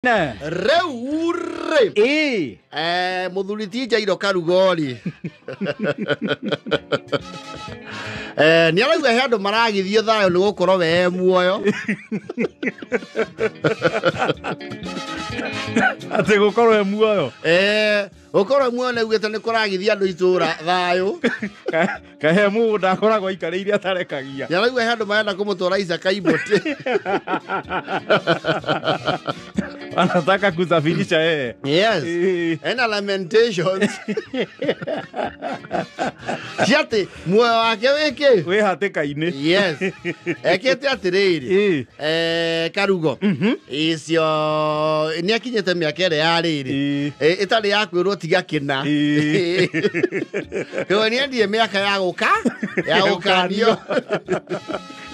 Ne. Rĩu rĩ Ĩĩ. Mũthuri ti Njairo Karugo-rĩ, nĩ arauga he andũ maragithio thayũ nĩ gũkorwo we e muoyo. Atĩ gũkorwo e muoyo. Gũkorwo e muoyo nĩ augĩte nĩ kũragithia andũ itũra thayũ. Kahe mũgũnda akoragwo aikarĩire atarekagia. Nĩ arauga he andũ marenda kũmũtwara Icakaibũtĩ. Anataka kusafirisha yeye. Yes. Ĩĩ. Ena lamentations cia atĩ muoyo wake wĩkĩ Wĩ hatĩka-inĩ. Yes, ekĩte atĩrĩrĩ. Ĩĩ. Karugo icio nĩ akinyĩte mĩaka ĩrĩa ya rĩrĩ Ĩĩ. ĩtarĩ ya kwĩrwo tiga kĩna. Ĩĩ. Koguo nĩ endie mĩaka ya gũka ya gũkanio.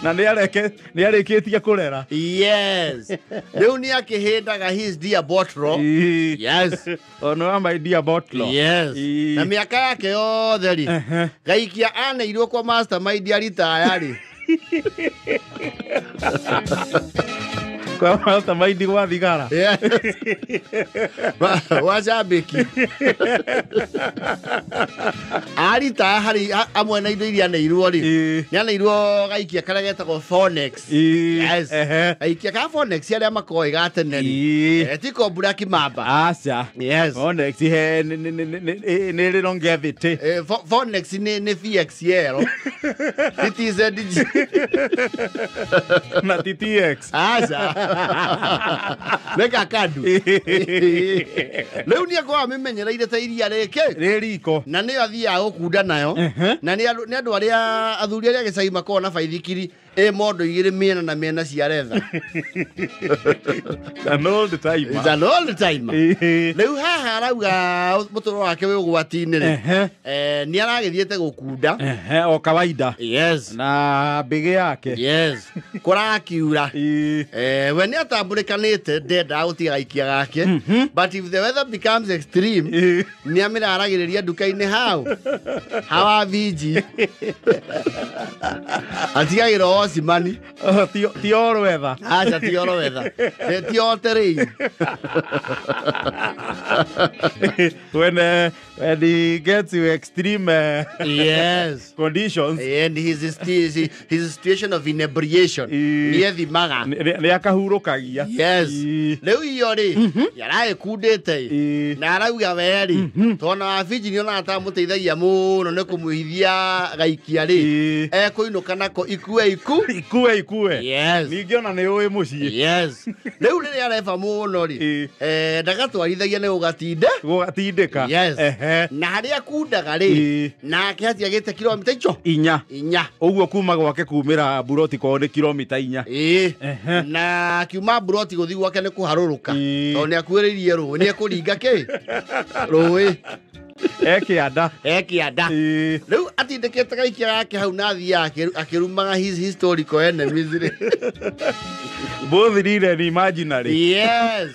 Na nĩ arĩkĩtie kũrera. Yes, rĩu nĩ akĩhĩndaga his dear bottle. Ĩĩ. Yes. Ono wa my dear bottle. Yes. Ĩĩ. Na mĩaka yake yothe rĩ, Ehe. gaikia aneirwo kwa mastermind aritaya rĩ. Kwa mastermind gwa thigara. Yes. Wacambĩki aritaya harĩ amwe na indo iria aneirwo rĩ, Ĩĩ. nĩ aneirwo gaikia karĩa getagwo Phonex. Ĩĩ. Yes. Ehe. Gaikia ka Phonex arĩa makoĩ ga tene rĩ. Ĩĩ. Ti kombura kimamba. Aca. Yes. Phonex he nĩ rĩ longevity. Phonex nĩ VXL, ti TZG. Na TTX. Aca, nĩ kakadu. Rĩu nĩ akorwo amĩmenyereire ta iria rĩkĩ Rĩ riko. Na nĩyo athiaga gũkunda nayo. Ehe. Na nĩ andũ arĩa athuri arĩa gĩcagi makoragwo na baithikiri ĩ mondo igĩrĩ mĩena na mĩena cia retha. An old timer. It's an old timer. Ĩĩ. Rĩu haha arauga mũtũrĩre wake wĩ ũgwati-inĩ rĩ, Ehe. nĩ aragĩthiĩte gũkunda. Ehe, o kawaida. Yes. Na mbĩgĩ yake. Yes, kũrakiura. Ĩĩ. We nĩ atambũrĩkanĩte, ndendaga gũtiga gaikia gake, but if the weather becomes extreme, Ĩĩ. nĩ amĩraragĩrĩria nduka-inĩ hau hawa vinji atigagĩra ocimani. Oh, ti all weather. Aca, ti oro wetha, ti o terrain. When he gets to extreme conditions, And his situation of inebriation, Ĩĩ. nĩ ethimaga. Nĩ akahurũkagia. Yes. Ĩĩ. Rĩu iyo rĩ yaragĩkundĩte, Ĩĩ. na arauga we rĩ, tondũ wa Fiji nĩ onaga ta mũteithagia mũno nĩ kũmũhithia gaikia rĩ, Ĩĩ. ekũinũka nako ikue iku. Ikue ikue. Yes. Ningĩ ona nĩ ũĩ mũciĩ. Yes, rĩu rĩrĩa areba mũno rĩ, Ĩĩ. ndagatwarithagia nĩ gũgatinde. Gũgatindĩka. Yes. Ehe. Na harĩa akundaga rĩ, Ĩĩ. nake hatiagĩte kilomita icio 4. 4. Ũguo kuma gwake kumĩra buroti korwo nĩ kilomita 4. Ĩĩ. Ehe. Na kiuma mburoti gũthiĩ gwake nĩ kũharũrũka, Ĩĩ. tondũ nĩ akuĩrĩirie rũĩ, nĩ ekũringa kĩ rũĩ. E kĩanda. E kĩanda. Ĩĩ. Rĩu atindĩkĩte gaikia gake hau na athiaga akĩrumaga his historical enemies rĩ. Both real and imaginary. Yes.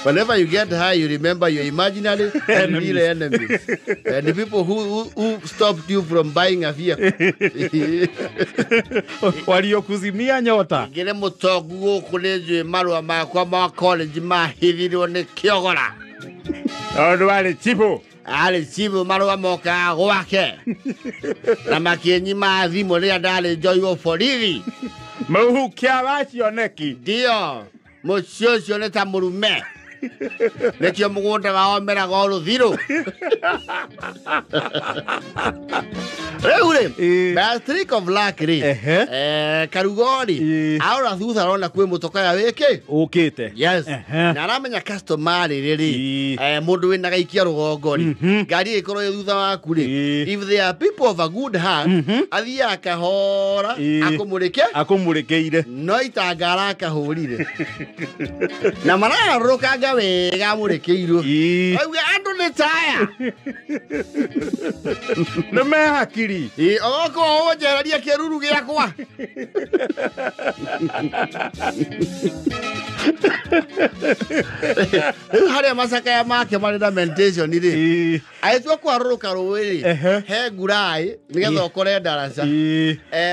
Whenever you get high, you remember your imaginary and real enemies. And the people who stopped you from buying a vehicle. Waliokuzimia nyota. Ngĩrĩ mũtongu gũkũ nĩ njũĩ marũa makwa ma college mahithirwo nĩ kĩogora. Tondũ arĩ chibu. Arĩ cibũ, marũa mokaga gwake na makĩnyima thimũ rĩrĩa ndarĩ njoirwo borithi. Mũhukia wa cioneki. Ndio, mũciĩ ũcio nĩ ta mũrume, nĩkĩo mũgũnda wao meraga o rũthirũ rĩu rĩ. Ĩĩ. By a streak of luck rĩ, Ehe. Karugo rĩ, Ĩĩ. arora thutha arona kwĩ mũtokaya wĩkĩ. Ũkĩte. Yes. Ehe. Na aramenya customer rĩrĩ rĩ, Ĩĩ. mũndũ wĩna gaikia rũgongo rĩ, ngari ĩgĩkorwo ĩ thutha waku rĩ, Ĩĩ. if they are people of a good heart, athiaga kahora Ĩĩ. akũmũrĩke. Akũmũrĩkĩire. No itanga arakahũrire na maragarũrũkanga wega amũrĩkĩirwo. Ĩĩ. Auga andũ nĩ taya. Nĩ me hakiri. Ĩ, ogokorwo ũnjererie kĩruru gĩakwa. Rĩu harĩa Harĩa macakaya make marĩ na meditation rĩ. Agĩtua kwarũrũka rũĩ rĩ, he ngurai nĩgetha ũkore ndaraca.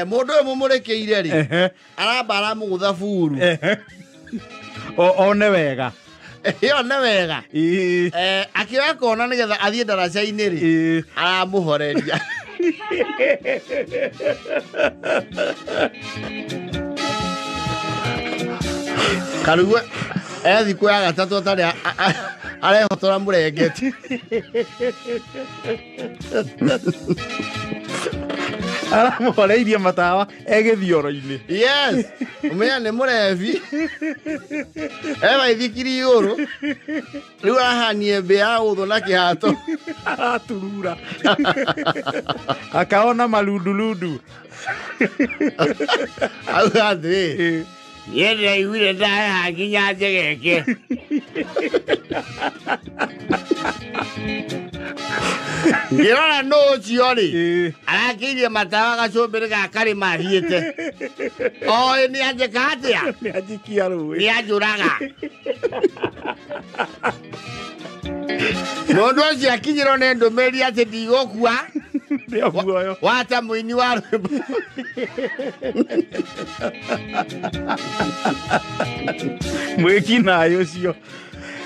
Mũndũ ũyũ mũmũrĩkĩire rĩ, aramba aramũgũtha buru. One wega. One wega. Akĩoya kona nĩgetha athiĩ ndaraca-inĩ rĩ, aramũhoreria. Karugue thikũ ya gatatũ atarĩ arehotora mũrengeti. Aramũhoreirie matawa egĩthioro-inĩ. Yes, ũmenya nĩ mũrebi. Baithikiri igũrũ. Rĩu arahanie mbĩa ya gũthwo na kĩhato. Araturura. Akaona malundulundu. Auga atĩrĩ, niĩ ndĩraiguire ndaheha nginya njegeke. Ngĩrora nũ ũcio rĩ, arakĩirie matawa gacũmbĩrĩ ga karĩma athiĩte. Oĩ nĩ anjĩka atĩa? Nĩ anjikia rũĩ. Nĩ anjũraga. Mũndũ ũcio akinyĩrwo nĩ ndũmĩrĩri atĩ ndigũkua. Nĩ muoyo. Wata mũini wa rwĩmbo. Mwĩki naĩ ũcio.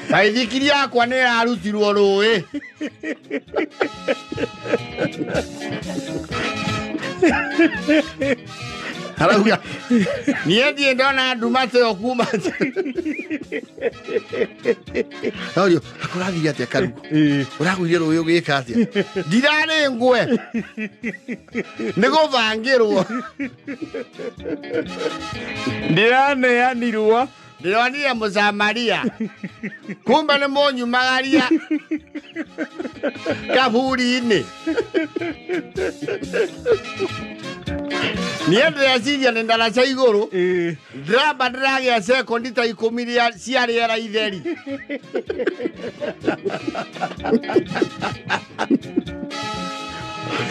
Baithikiri yakwa nĩ ĩrarutirwo rũĩ. Arauga niĩ ndirĩ ndona nduma ta ĩyo kuma. Norio, akũrathire atĩa Karugu? Ũragũire rũĩ ũgĩka atĩa? Ndirarĩ ngwe. Nĩ gũbangĩrwo. Ndĩraneanirwo. Ndĩronire Mũsamaria. Kumbe nĩ mũnyumagaria kaburi-inĩ. Niĩ ndĩreciria nĩ ndaraca igũrũ. Ndĩramba ndĩragĩa sekondi ta 10 cia rĩera itheri.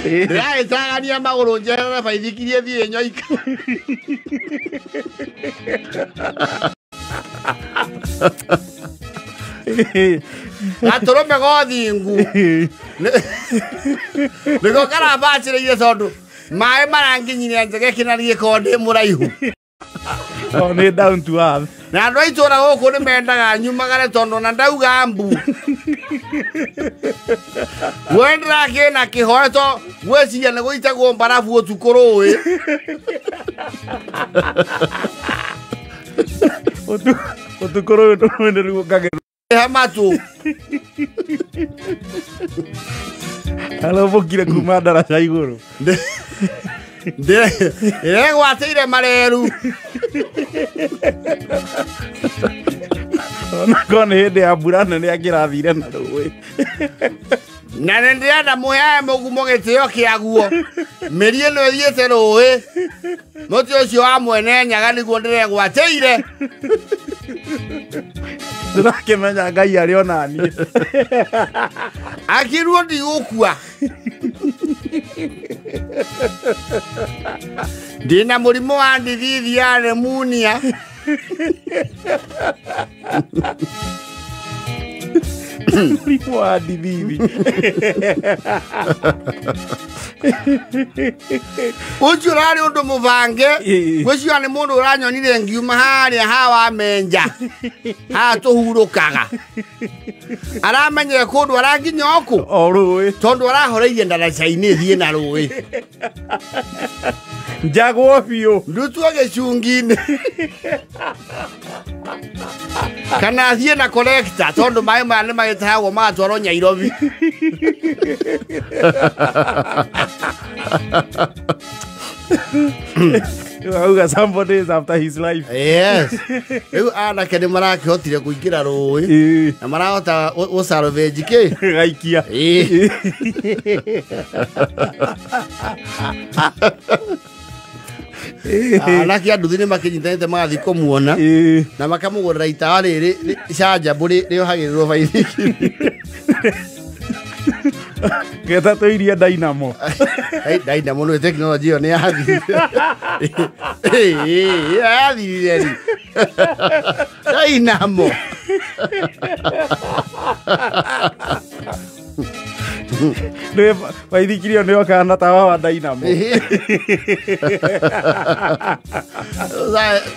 Ndĩragĩcagania magũrũ njeherere baithikiri ĩthiĩ nyoika. Gatũrũme gothingu. Nĩko karabacĩrĩire tondũ maĩ maranginyire njegeke na gĩko ndĩ mũraihu. Oh, nĩ down to earth. Na andũ a itũũra gũkũ nĩ mendaga nyumagare tondũ na ndauga mbu. We ndĩrakĩna kĩhoeto gwĩciria nĩ gũitagwo mbarabu ũtukũ rũĩ. Ũtukũ rũĩ nĩruo ngagĩrwo. Matũ. Arobokire kuma ndaraca igũrũ. Ndĩregwatĩire mareru. Onakorwo nĩ hĩndĩ ya mbura nene angĩrathire na rũĩ. Na nĩ ndĩrenda mũheae mũgumo gĩtĩo kĩaguo. Mĩri ĩno ĩthiĩte rũĩ. Mũtĩ ũcio wa mwene Nyaga nĩguo ndĩregwatĩire. Ndĩrakĩmenya Ngai arĩ ona niĩ. Akirwo ndigũkua. Ndĩna mũrimũ wa ndithithi ya pneumonia. Mũrimũ wa ndithithi. Ũcio ũrarĩ ũndũ mũbange. Gwĩciria nĩ mũndũ ũranyonire ngiuma harĩa ha wa menja. Haha tũhurũkaga. Aramenyire kũndũ aranginya okũ. O rũĩ. Tondũ arahoreirie ndaraca-inĩ thiĩ na rũĩ. Njagwo biũ. Ndutwo gĩcungi-inĩ. Kana athiĩ na collector tondũ maĩ maya nĩ magĩtahagwo magatwarwo Nyairobi. Auga somebody is after his life. Yes. Rĩu anake nĩ marakĩhotire kũingĩra rũĩ na marahota gũsalvage kĩ? Gaikia. Anake a nduthi nĩ makĩnyitanĩte magathiĩ kũmuona na makamũgũrĩra itawa rĩrĩ canjamũ rĩohagĩrĩrwo baithikiri. Geta tũirie Dynamo. Dynamo nĩ tekinoronjĩ ĩyo nĩ yathirire. Yathirire rĩ. Dynamo. Nĩ waithikirio nĩ okana tawa wa Dynamo.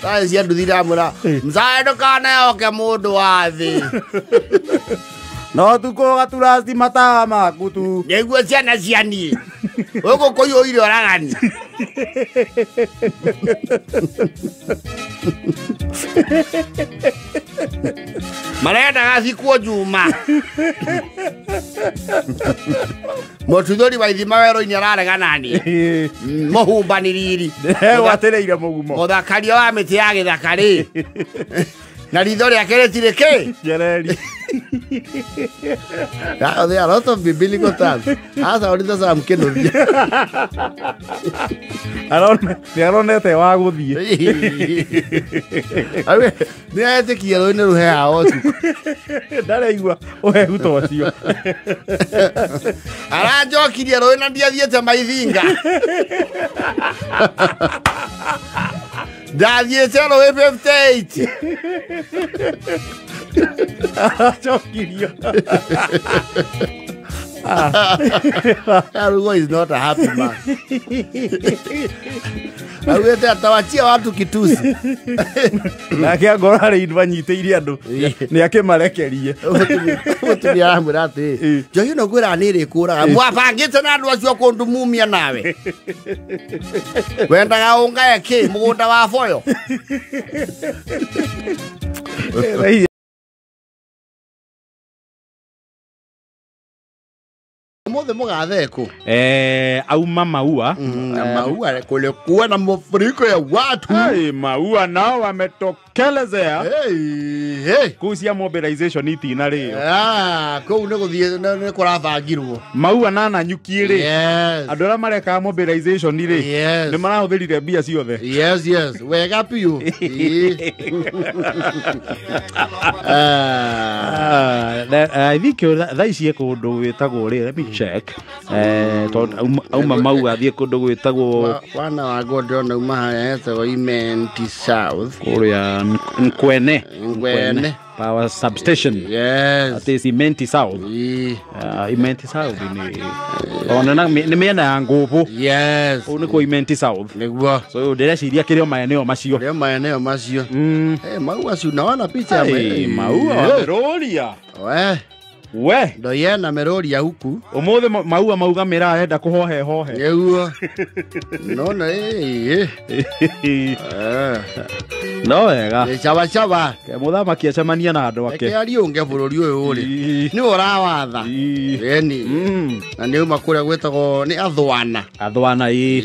Thaa cia nduthi ndamwĩra mzae ndũkanehoke mũndũ wa thĩ. No tukũ gaturasti matawa maku tu. Nĩguo ciana cia niĩ gũkũ kũiyũire ũragani. Marendaga thikwo Juma. Mũtuthũri wa ithima werũ-inĩ ararega nani. Mũhumbanĩriri. Watereire mũgumo. Mũthakaria wa mĩtĩ ya gĩthaka rĩ. Na ritho rĩake rĩtirĩ kĩ? Njereri. There are a lot of biblical terms. Asa uliza za mkenoria. Nĩ aronete wa gũthiĩ. Awe, nĩ etĩkia rũĩ nĩ rũheaga ũtukũ. Ndareigua ũhehu ta ũcio. Aranjokirie rũĩ na ndiathiĩte maithinga. Ndathiĩte rũĩ 58. Aracokirio. Arugo is not a happy man. Arugo atawachia watu kitusi. Nake angorwo harĩ indo anyitĩire andũ nĩ akĩmarekerie. Mũtumia aramwĩra atĩrĩ, njohi ĩno ngwĩraga nĩ ĩrĩkũraga. Mwabangĩte na andũ acio kũndumumia nawe. Wendaga ũngae kĩ mũgũnda wa boyo? Mothe mũgathekũ. Auma maua. Maua kulikuwa na mafuriko ya watu. Hey, maua nao wametokelezea. Hey, hey. Kũu cia mobilization itina rĩo. Ah, kũu nĩ gũthiĩ nĩ kũrabangirwo. Maua na Nanyuki rĩ. Yes. Andũ arĩa marekaga mobilization rĩ. Yes. Nĩ marahũthĩrire mbia ciothe. Yes, yes. Wega biũ. I think thaa ici kũndũ gwĩtagwo rĩ, let me check. Auma maua athiĩ kũndũ gwĩtagwo wana wa ndĩrona uma harĩa hetagwo Imenti South. Kũrĩa Nkwene. Nkwene. Power substation. Yes. Ati Imenti South. Imenti South ni ona nĩ mĩena ya Ngũbũ. Yes. Kũu nĩkuo Imenti South. Nĩguo. So ndĩreciria kĩrĩ o maeneo macio. Kĩrĩ o maeneo macio. Maua si unaona picha ya maua wameroria. We. We. Ndo yena meroria huku. Umuthi maua mauga mĩraa enda kũhohe hohe. Nĩguo. Nona No wega. Chaba chaba. Mũthamaki acemania na andũ ake. Reke ariũnge bũrũri ũyũ rĩ. Nĩ ũrawatha. Ĩni. Na nĩ uma kũrĩa gwĩtagwo nĩ Athwana. Athwana ĩ.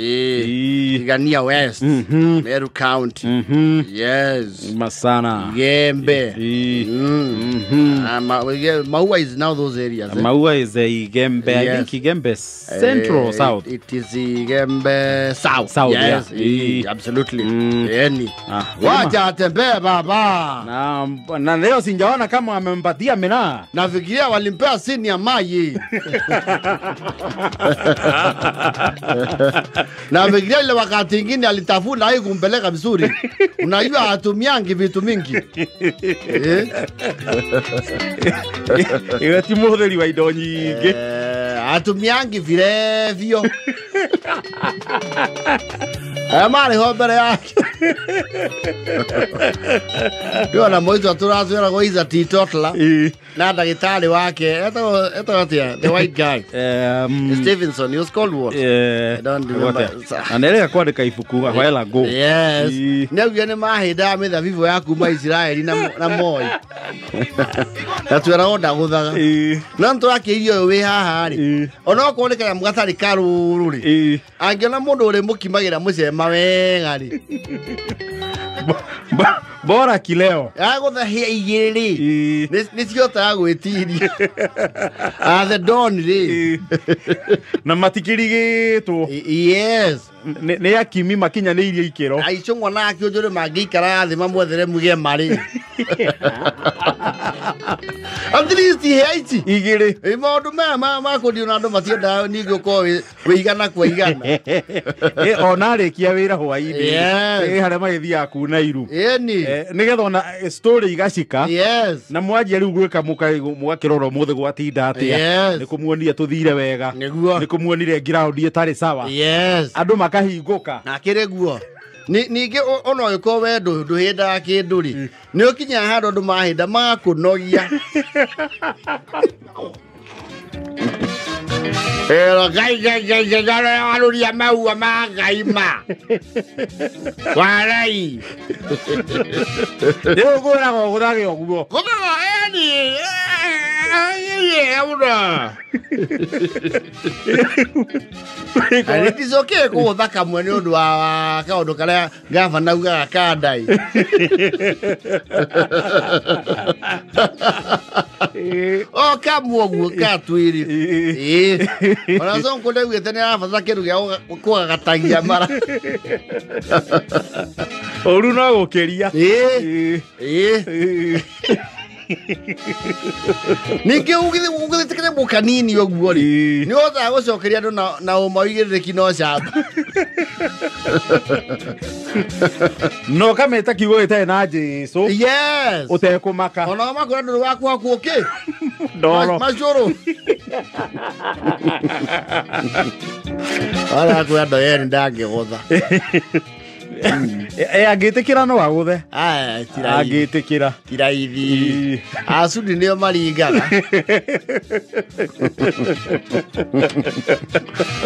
Igania West. Meru County. Yes. Masana. Gembe. Maua is now those areas. Maua is Igembe. Yes. I think Igembe Central South. It is Igembe South. South, yes. Yeah. Absolutely. Eni. Wacha atembee baba. Na leo sinjaona kama amempatia miraa. Nafikiria walimpea sini ya maji. Nafikiria ile wakati ingine alitafuna hii kumpeleka vizuri. Unajua hatumiangi vitu mingi. Iwe ti mũhũthĩri wa indo nyingĩ. Hatumiangi vilevyo. Marĩ ho mbere yake. Ndĩrona mũico tũratwĩragwo is a teetotaler. Na ndagĩtarĩ wake etagwo atĩa? The white guy. Stevenson, he was called what? I don't remember. Na nĩerĩga kwandĩka ibuku while ago. Yes. Nĩaugire nĩ mahĩndaga mĩthabibũ ya kuma Isiraeli na Moi. Na twĩragwo ndagũthaga. No nĩtũrakĩirio ũyũ wĩ haha rĩ. Onokorwo nĩ kanyamũ gatarĩ karũrũ rĩ. Angĩona mũndũ ũrĩmũkimagĩra mũcema wega rĩ. Bora kileo. Agũthahia igĩrĩ rĩ. Nĩ cihotaga gwĩtiria. The Don rĩ. Na matikĩrigĩtwo. Yes. Nĩ akimi makinyanĩirie ikĩro. Aicũng'wa na akĩũnjũrĩ mangĩikara thĩ mamwethere mũgema rĩ. At least he ici igĩrĩ. Ĩ maũndũ maya ma kũndio na andũ matiendaga ningĩ ũkorwo wĩ igana kwa igana. Ona arĩkia wĩra hwaĩ-inĩ. Yes. Harĩa magĩthiaga kuna iru. Ĩni. Nĩgetha ona story igacika. Yes. Na mwanjia rĩu gwĩka mũgakĩrora ũmũthĩ gwatinda atĩa. Yes. Nĩ kũmuonia tũthire wega. Nĩguo. Nĩ kũmuonire ground ĩtarĩ sawa. Yes. Andũ makahingũka. Na kĩrĩ guo. Ningĩ ona ũngĩkorwo we ndũhĩndaga kĩndũ rĩ, nĩ ũkinyaga handũ andũ mahĩnda magakũnogia. Ero ngai ngai ngai ngai ngai warũria maua ma ngai ma. Warai. Rĩu ngwĩraga ũgũthage ũguo. Gũthaga eni. And it is okay kũgũtha kamwe nĩ ũndũ wa kaũndũ karĩa gavana augaga kandai. O kamwe ũguo katwĩrĩ. Ĩĩ. Ona Sonko ndaugĩte nĩ arabatara kĩndũ gĩa kũgagatagia mara. Ũru no gũkĩria. Ĩĩ. Ĩĩ. Ningĩ ũgĩthĩte kanyamũ kanini ũguo rĩ, nĩ ũhotaga gũcokeria andũ na ũma ũigĩrĩrĩki no camba. No ũkameta kiugo gĩtarĩ na Jesũ. Yes. Ũtekũmaka. Ona makora ndũrĩ waku haku ũkĩ? Ndoro. Macũrũ. Ara akwĩra andũ ene ndangĩgũtha. Angĩtĩkĩra no agũthe. Aya, ti raithi. Angĩtĩkĩra. Ti raithi. Acudi nĩo maringaga.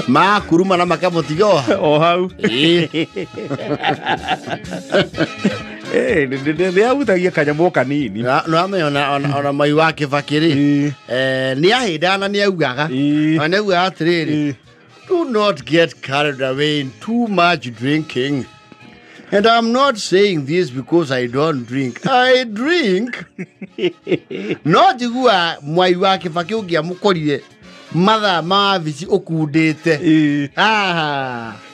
Makuruma na makamũtiga o hau. O hau. Nĩ ahutagia kanyamũ kanini. No amenya ona mai wa Kĩbakĩ rĩ, nĩ ahĩndaga na nĩ augaga. Na nĩ augaga atĩrĩrĩ, do not get carried away in too much drinking. And I'm not saying this because I don't drink. I drink. No njigua mwai wa Kĩbakĩ ũngĩamũkorire mathaa ma wabici ũkundĩte.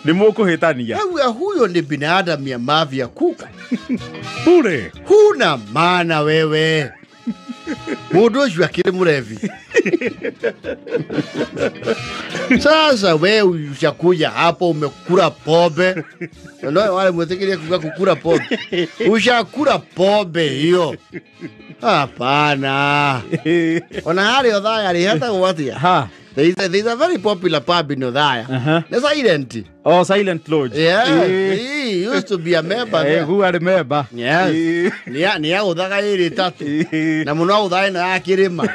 Nĩ mũkũhĩtania. Auga huyo ni binadamu ya mafia kuka. Bure. Huna maana wewe. Mũndũ ũcio akĩrĩ mũrevi. Sasa wewe ushakuja hapo umekula pombe. No wale mwetikiria kuga kukula pombe. Ushakula pombe hiyo. Hapana. Ona harĩ Othaya rĩ hetagwo atĩa? Ha. There is a very popular pub in Othaya. The Silent. Oh, Silent Lodge. Yeah, he used to be a member there. Who are member? Yes. Ni agũthaga ĩrĩ ĩtatũ. Na mũno agũthaga ĩno ya kĩrĩma.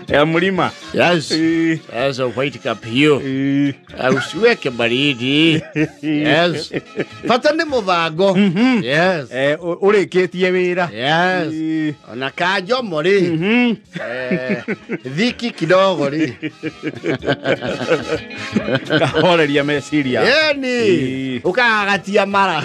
Ya mlima. Yes. There's a white cup hiyo. Usiweke baridi. Yes. Bata nĩ mũbango. Yes. Ũrĩkĩtie wĩra. Yes. Ona kanjomo rĩ. Dhiki kidogo rĩ. Kahoreria meciria. Ĩni. Ũkagagatia mara.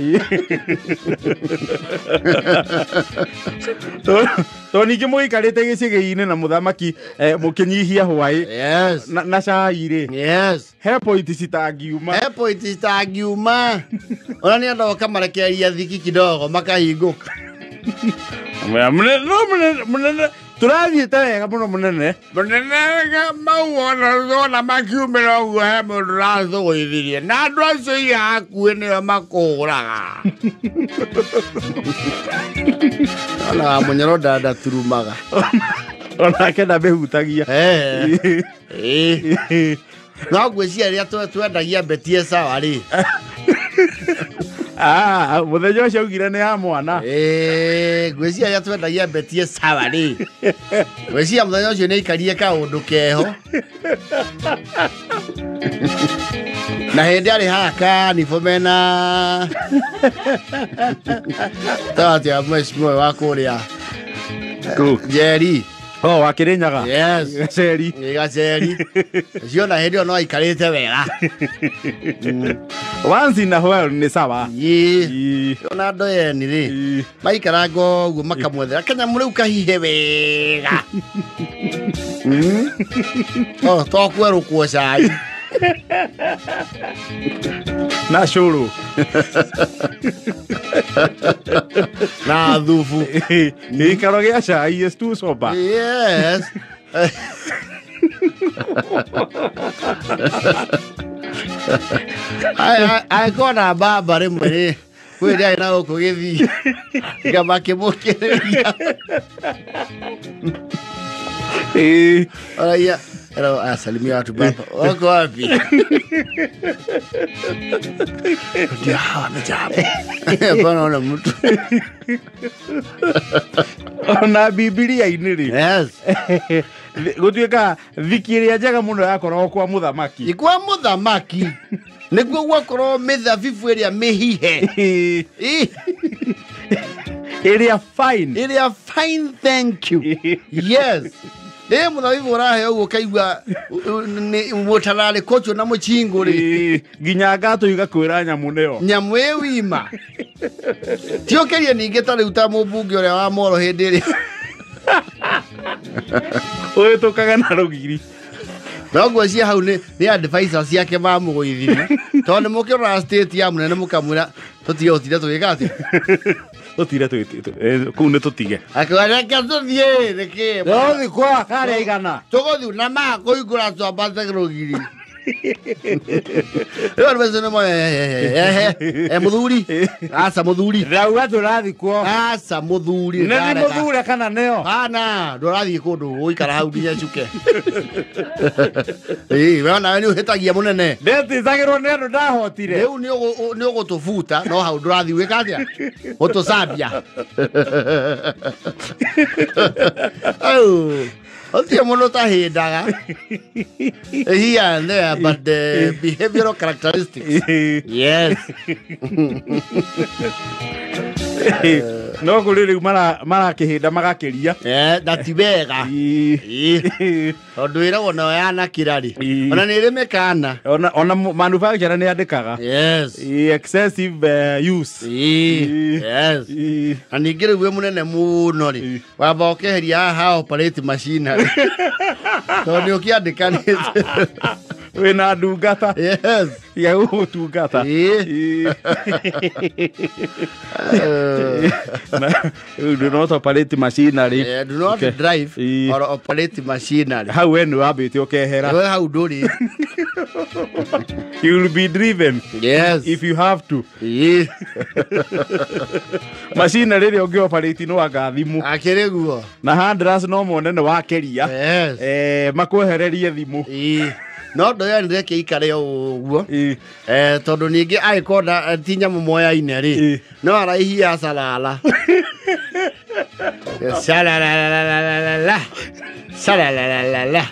To ningĩ mũikarĩte gĩcĩgĩ-inĩ na mũthamaki mũkĩnyihia hwaĩ. Yes. Na cai rĩ. Yes. He point citangiuma. He point citangiuma. Ona nĩ andũ ũkamarekereria thiki kidogo makahingũka. Mũnene tũrathiĩte wega mũno mũnene. Mũnene mau ona makiumĩra ũguo he mũndũ ũrathũgũithirie na andũ acio iga hakuhĩ nĩo makũhũraga. Ona wa Mũnyoro ndaturumaga. Onake ndamĩhutagia. No ngwĩciria rĩrĩa twendagia Betie sawa rĩ. Mũthenya ũcio augire nĩ ya mwana. Ngwĩciria rĩrĩa twendagia Betie sawa rĩ. Ngwĩciria mũthenya ũcio nĩ aikarie kaũndũ keho. Na hĩndĩ arĩ haha Kanibũ mena tawatia mheshimiwa wa kũrĩa Njeri. Oh, wa Kĩrĩnyaga. Yes. Gaceri. Gaceri. Ũcio na hĩndĩ ĩyo no aikarĩte wega. Once in a while nĩ sawa. Ĩĩ. Ona andũ eni rĩ, maikaranga ũguo makamwethera kanyamũ rĩu kahihe wega. Oh, to kwerũkwo cai. Na cũrũ. Na thubu. Gĩikaro gĩa cai is too sober. Yes. Aikona baba rĩmwe rĩ kwĩ rĩarĩ na gũkũ gĩthiĩ ngamakĩmũkĩrĩria. Araia asalimia watu baba wako wapi? Ndio hawa wamejaa hapo. Hapana ona mtu. Ona Biblia-inĩ rĩ. Yes. Gũtuĩka thiki ĩrĩa njega mũno yakoragwo kwa mũthamaki. Kwa mũthamaki. Nĩguo gwakorwo mĩthabibũ ĩrĩa mĩhihe. Ĩrĩa fine. Ĩrĩa fine, thank you. Yes. Ĩ mũthabibũ ũrahe ũguo ũkaigua mũtararĩko ũcio na mũcingũ rĩ. Nginya ngatũ igakwĩra nyamũ nĩyo. Nyamũ ĩ wima. Ti ũkĩrie ningĩ ta rĩu ta mũmbunge ũrĩa wa Moro hĩndĩ ĩrĩa. Ũhĩtũkaga na rũgiri. Noguo cia hau nĩ advisors ciake mamũgũithirie. Tondũ nĩ mũkĩrora state ya mũnene mũkamwĩra tũtige gũtinda tũgĩka atĩa. Tũtire kũu nĩ tũtige. Akiuga reke tũthiĩ nĩkĩ. Tũgũthiĩ kwa karĩa igana. Tũgũthiĩ na ma kũhingũra twambate rũgiri. Rĩu advisor nĩ moe mũthuri. Aca mũthuri. Ndauga tũrathiĩ kuo. Aca mũthuri. Nĩ mũthure kana nĩo? Hana, ndũrathiĩ kũndũ gũikara hau nginya cuke. Ĩĩ, we nawe nĩ ũhĩtagia mũnene. Ndetizagĩrwo nĩ andũ ndahotire. Rĩu nĩ ũgũtũbuta no hau ndũrathiĩ gwĩka atĩa? Gũtũcambia. Au. Otia mũno tahĩndaga. Here and there, but the behavioral characteristics. Yes. No kũrĩ rĩu marakĩhĩnda magakĩria. Na ti wega. Tondũ wĩragwo nayo yanakĩra rĩ. Ona nĩ ĩrĩ mĩkana. Ona manufacturer nĩ andĩkaga. Yes. Excessive use. Yes. Na ningĩ rĩu wĩ mũnene mũno rĩ. Wamba ũkeheria haha operate machinery. Tondũ nĩ ũkĩandĩkanĩte. Wĩna ndungata. Yes. Ya gũgũtungata. Do not operate machinery. Do not drive or operate machinery. Hau we nĩ wambĩte ũkehera. We hau ndũrĩ. You will be driven. Yes. If you have to. Machinery ĩrĩa ũngĩ operate no anga thimũ. Akĩrĩ guo. Na handlers no mone nĩ wakeria. Yes. Makwehererie thimũ. No ndoya ndeke ikare ũguo. Tondũ ningĩ angĩkorwo ti nyamũ moyaine rĩ, no araihia salala. Salala. Salala.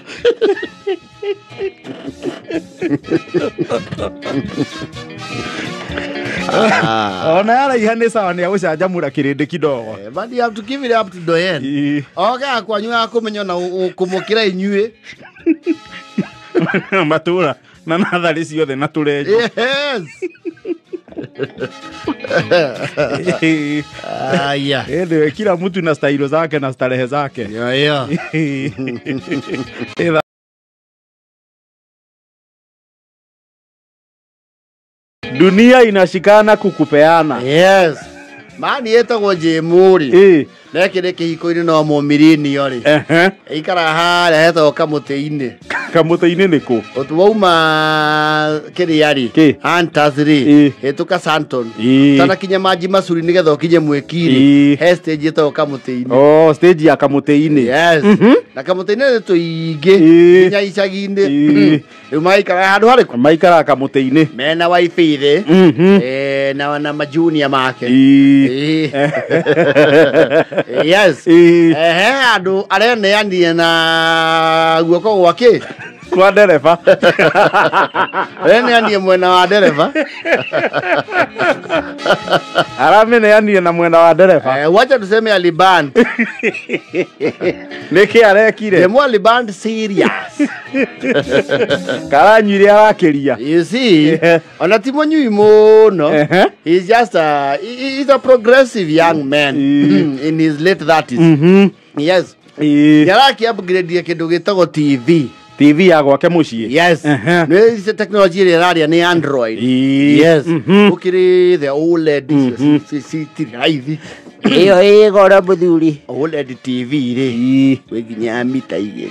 Ona araiha nĩ sawa nĩ agũcanjamũra kĩrĩndĩ kidogo. But you have to give it up to Doyen. Oga kwanyu akũmenya na kũmũkĩra inyuĩ. Matũra na natharĩ ciothe na tũrenjo. Yes. Aya. Anyway, kila mtu na stailo zake na starehe zake. Yeah, yeah. Dunia inashikana kukupeana. Yes. Mani yetagwo Jemuri. Neke nĩ kĩhiko-inĩ no mũmirinio rĩ. Ikara harĩa hetagwo kamũtĩ-inĩ. Kamũtĩ-inĩ nĩkũ? Wauma kĩrĩa rĩ, Hunters rĩ, hĩtũka Santon. Ũtanakinya Maji Macuri nĩgetha ũkinye Mwĩkiri. He stage ĩtagwo kamũtĩ-inĩ. Oh, stage ya kamũtĩ-inĩ. Yes. Na kamũtĩ-inĩ nĩ tũingĩ nginya icagi-inĩ. Rĩu maikara handũ harĩkũ? Maikaraga kamũtĩ-inĩ. Mena wifi thĩ. Na majunia make. Yes. Andũ areneanire na guoko gwake kwa ndereba. Areneanire mwena wa ndereba. Arameneanire na mwena wa ndereba. Wacha tuseme aliband. Nĩkĩ arekire? Demu aliband serious. Karanyuire arakĩria. You see, ona ti mũnyui mũno. He's just a he's a progressive young man in his late 30s. Yes. Nĩaraki upgrade kĩndũ gĩtagwo TV. TV ya gwake muciĩ. Yes. Nĩ technology ĩrĩa ĩraria nĩ Android. Yes. Ũkĩrĩ the OLED citirĩ raithi. Ĩyo ĩ goro mũthuri. OLED TV rĩ wĩ nginya mita 2.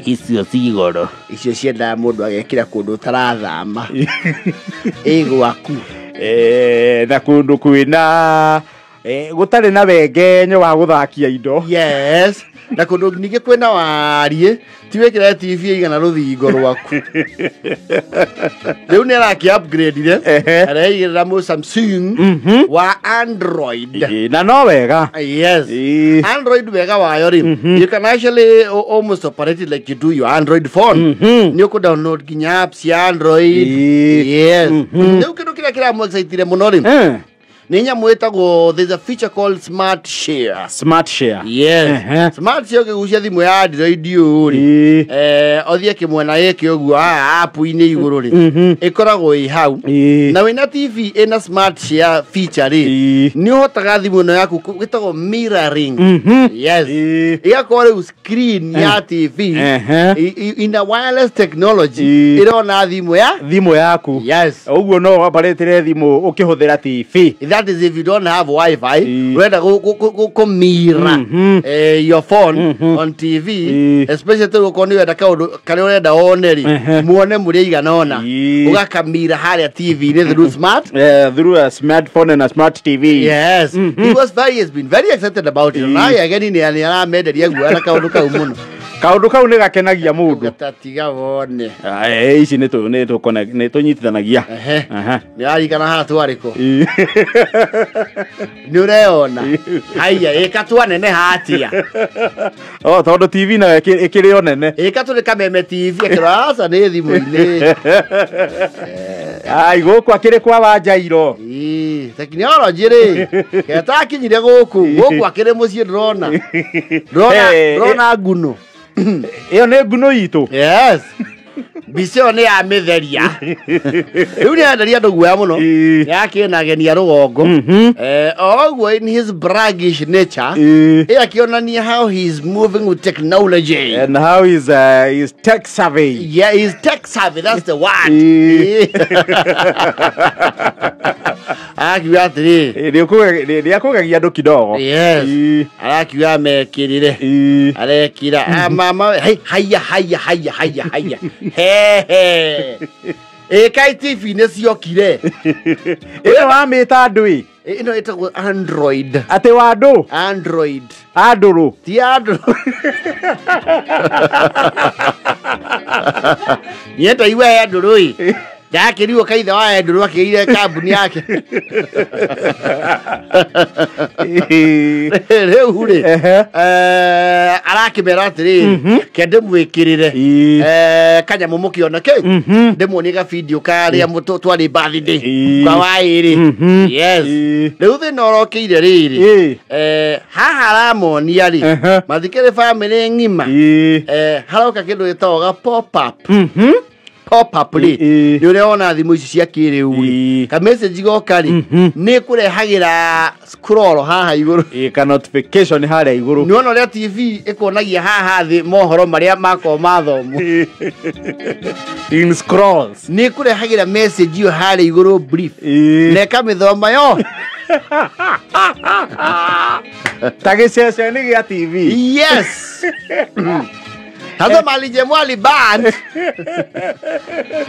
Icio ci goro. Icio ciendaga mũndũ agekĩra kũndũ ũtarathama. Ĩ gwaku. Na kũndũ kwĩna gũtarĩ na wengenyo wa gũthakia indo. Yes. Na kũndũ ningĩ kwĩna wariĩ ti wĩkĩre TV igana rũthingo rwaku. Rĩu nĩ araki upgrade re areigĩrĩra mũ Samsung wa Android. Na no wega. Yes. Android wega wayo rĩ, you can actually almost operate it like you do your Android phone. Nĩ ũkũ download nginya apps ya Android. Yes. Rĩu kĩndũ kĩrĩa kĩramũ-excitire mũno rĩ, nĩ nyamũ ĩtagwo, there's a feature called Smart Share. Smart Share. Yes. Smart Share ũkĩgucia thimũ ya Android ũũ rĩ, ũthiĩ kĩmwena gĩkĩ ũguo haha app-inĩ igũrũ rĩ, ĩkoragwo ĩ hau. Na wĩna TV ĩna Smart Share feature rĩ, nĩ ũhotaga thimũ ĩno yaku ĩtagwo mirroring. Yes. Ĩgakorwo rĩu screen ya TV in a wireless technology ĩrona thimũ ya thimũ yaku. Yes. Ũguo no waparetire thimũ ũkĩhũthĩra TV. That is if you don't have Wi-Fi, urenda kũmira your phone on TV, especially tu ukorwo nĩ wenda kaũndũ karĩa ũrenda wone rĩ, muone mũrĩ igana ona, ũgakamira harĩa TV-inĩ through smart through a smartphone and a smart TV. Yes. He has been very excited about it. Na ageni nĩ aramenderia guoya na kaũndũ kau mũno. Kaũndũ kau nĩ gakenagia mũndũ. Gatiga wone. Ici nĩ tũnyitithanagia. Nĩ arikana haha twarĩ kũ? Nĩ ũreona. Haiya, ĩka twaneneha atĩa? Oh, tondũ TV nayo ĩkĩrĩ o nene. Ĩka tũrĩ kameme TV ĩkĩrora aca nĩ thimũ-inĩ. Ai, gũkũ akĩrĩ kwa Wanjairo. Tekinoronjĩ rĩ, getakinyire gũkũ, gũkũ akĩrĩ mũciĩ ndĩrona. Ndĩrona nguno. Ĩyo nĩ nguno itũ. Yes. Mbica ĩyo nĩ ya mĩtheria. Rĩu nĩ enderia andũ guoya mũno. Nĩ akĩna ageni a rũgongo. O ũguo in his braggish nature, ĩ akĩonania how he is moving with technology. And how he's tech savvy. Yeah, he's tech savvy, that's the word. Arakiuga atĩrĩ. Nĩ akũgegia andũ kidogo. Yes. Arakiuga mekĩrire. Arekira. Mama, haiya haiya haiya haiya haiya. He. Ĩkai TV nĩ ciokire. Ĩyo wamĩta andũ ĩ? Ĩno ĩtagwo Android. Atĩ wa andũ? Android. Andũrũ. Ti andũrũ. Niĩ ndaigua andũrũ ĩ. Ndakĩrigwo kaithe wa andũrũ akĩgĩire kambuni yake. Rĩu rĩ, arakĩmera atĩrĩrĩ, ke ndĩmwĩkĩrĩre kanyamũ mũkĩona kĩ, ndĩmuonie gabidio karĩa twarĩ birthday kwa Waĩrĩ. Yes. Rĩu thĩna ũrokĩire rĩrĩ, haha aramonia rĩ, mathikĩrĩ bamĩrĩ ng'ima, haroka kĩndũ gĩtagwo ga pop up. Pop up rĩ, nĩ ũrĩa wona thimũ ici cia kĩrĩu rĩ, ka message goka rĩ, nĩ kũrehagĩra scroll haha igũrũ. Ka notification harĩa igũrũ. Nĩ wona ũrĩa TV ĩkuonagia haha thĩ mohoro marĩa makorwo mathomwo. In scrolls. Nĩ kũrehagĩra message ĩyo harĩa igũrũ brief. Na ĩkamĩthoma yo. Ta gĩceceni gĩa TV. Yes. Hazo malijemwa aliband.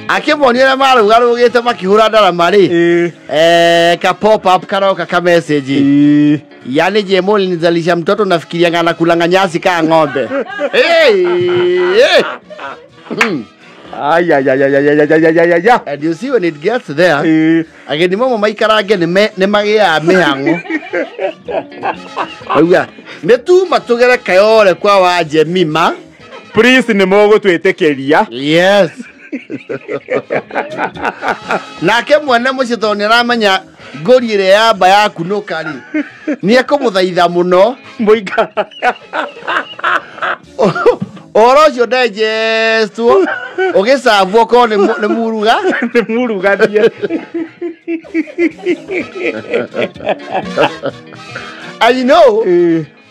Akĩmonia ũrĩa marũgarũgĩte makĩhũra ndarama rĩ, ka pop up karoka ka message. Yani Jemo alinizalisha mtoto nafikiria ngana kulanga nyasi ka ng'ombe. Hey. Ay ay ay ay ay ay ay ay ay. And you see when it gets there, ageni mamo maikarange nĩ magĩaga mĩhang'o. Auga, nĩ tuma tũgere Kayole kwa Wajemima. Please nĩ mũgũtwĩtĩkĩria. Yes. Nake mwene mũciĩ tondũ nĩ aramenya ngũri ĩrĩa yamba yakunũka rĩ, nĩ ekũmũthaitha mũno. Mũinga. Ũhoro ũcio digestwo ũgĩcabwo okorwo nĩ muruga. Nĩ muruganie. And you know,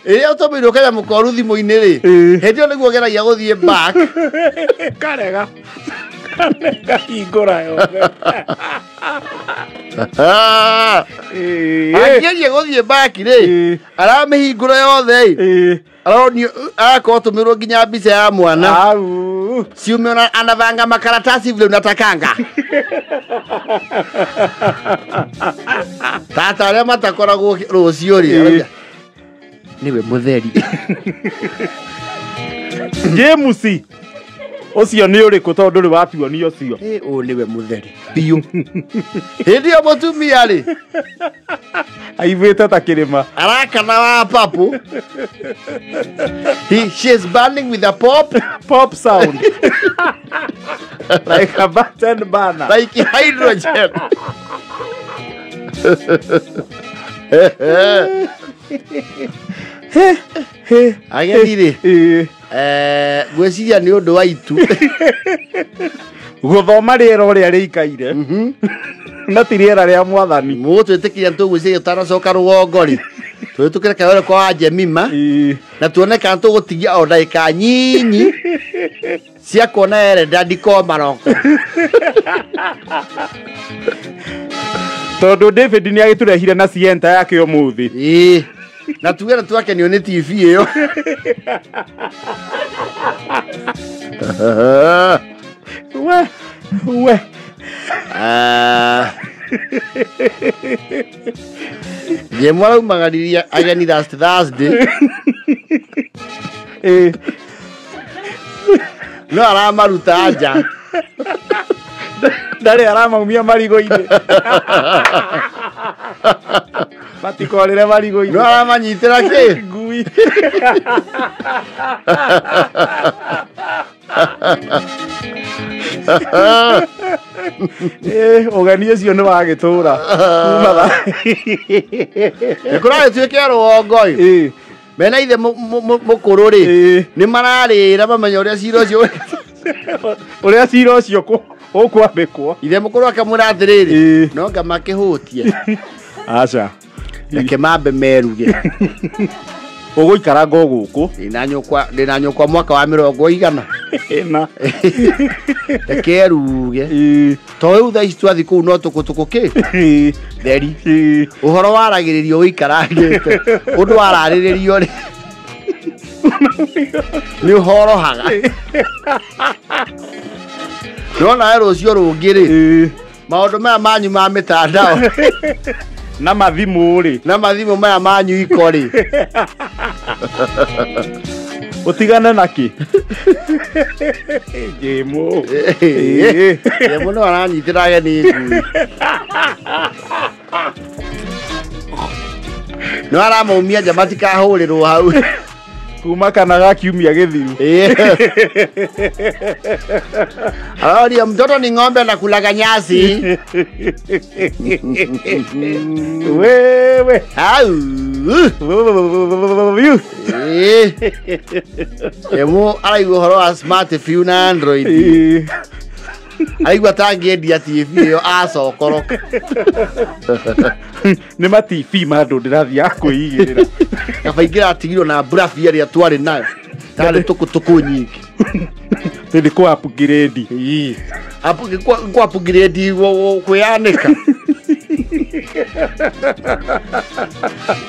Ĩrĩa ũtũmĩirwo kanyamũ koru thimũ-inĩ rĩ, hĩndĩ ĩyo nĩguo ũgeragia gũthiĩ back. Karega. Kahingũra yothe. Angĩgeria gũthiĩ back rĩ, aramĩhingũra yothe ĩ, aronio arakorwo tũmĩrwo nginya mbica ya mwana. Au. Si umeona anavanga makaratasi vile unatakanga. Tata arĩa matakoragwo rũciũ rĩ, niwe mũtheri. James ũcio nĩ ũrĩkũ tondũ ndũrĩ watuonia ũcio? Ũyũ nĩwe mũtheri biũ. Hĩndĩ ĩyo mũtumia rĩ aivĩte ta kĩrĩma, arakana wa papu. She is burning with a pop pop sound like a button burner, like hydrogen. Ageni rĩ, ngwĩciria nĩ ũndũ wa itu gũthoma rĩera ũrĩa rĩikaire na ti rĩera rĩa mwathani. Mũgũtwĩtĩkĩria tũgwĩciria tũtanacoka rũgongo rĩ, tũhĩtũkĩre kayore kwa Jemima na tuone kana tũgũtigia o ndagĩka nyinyi cia kuona Erenda ndikomaroko, tondũ David nĩ agĩtũrehire na sienta yake ũmũthĩ. Na tuge na twakenio nĩ TV ĩyo. We we Jemu araumagariria ageni last Thursday. No aramaruta nja. Ndarĩ aramaumia marigũ-inĩ. Matikorĩre marigũ-inĩ. No aramanyitĩra kĩ? Ngui. Ũgeni ũcio nĩ wagĩtũra. Nĩ kũragĩtuĩke rũgongo ĩ. Mena ithe mũkũrũ rĩ, nĩ mararĩra mamenya ũrĩa cira ũcio ũrĩa cira ũcio ũkwambĩkwo. Ithe mũkũrũ akamwĩra atĩrĩrĩ, no nga makĩhũtie. Aca. Reke mambe meruge. Ũgũikaranga o gũkũ. Ndĩna nyũkwa mwaka wa 100. Ĩna. Reke eruge. To rĩu thaa ici twathiĩ kũu no tũkũtũkũ kĩ? Theri. Ũhoro waragĩrĩrio ũikarangĩte. Ũndũ wararĩrĩrio rĩ, nĩ ũhorohaga. No nawe rũciũ rũngĩ rĩ, maũndũ maya manyu ma mĩtandao na mathimũ rĩ, na mathimũ maya manyu iko rĩ, ũtigane na kĩ? Jemu. Jemu no aranyitĩra ageni ngui. No aramaumia nja matikahũrĩrwo hau. Kuma kana ga kiumia gĩthiru. Aroria mtoto ni ng'ombe na kulaga nyasi. Wewe. Au. Emu araigua ũhoro wa smart view na Android. Araigua tangĩendia TV ĩyo acokoroka. Nĩ ma TV ma andũ ndĩrathiaga kwĩigĩrĩra. Kaba ingĩratigirwo na mburabi ĩrĩa twarĩ nayo. Tarĩ tũkũtũkũ nyingĩ. Nĩ kũ upgrade. Kũ upgrade kwĩyanĩka.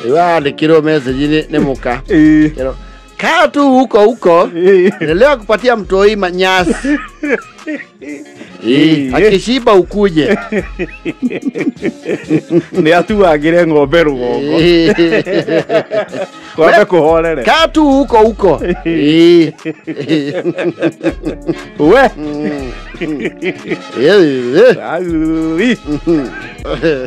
Wandĩkĩrwo message nĩ mũka. Kaa tu huko huko, endelea kupatia mtoi manyasi. Akishiba ukuje. Nĩ atuagĩre ng'ombe rũgongo. Kwambe kũhorere. Kaa tu huko huko. We.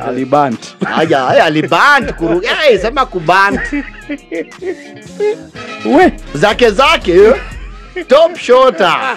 Alibant. Aya, alibant kuru. Sema kubant. We. Zake zake. Top shotter.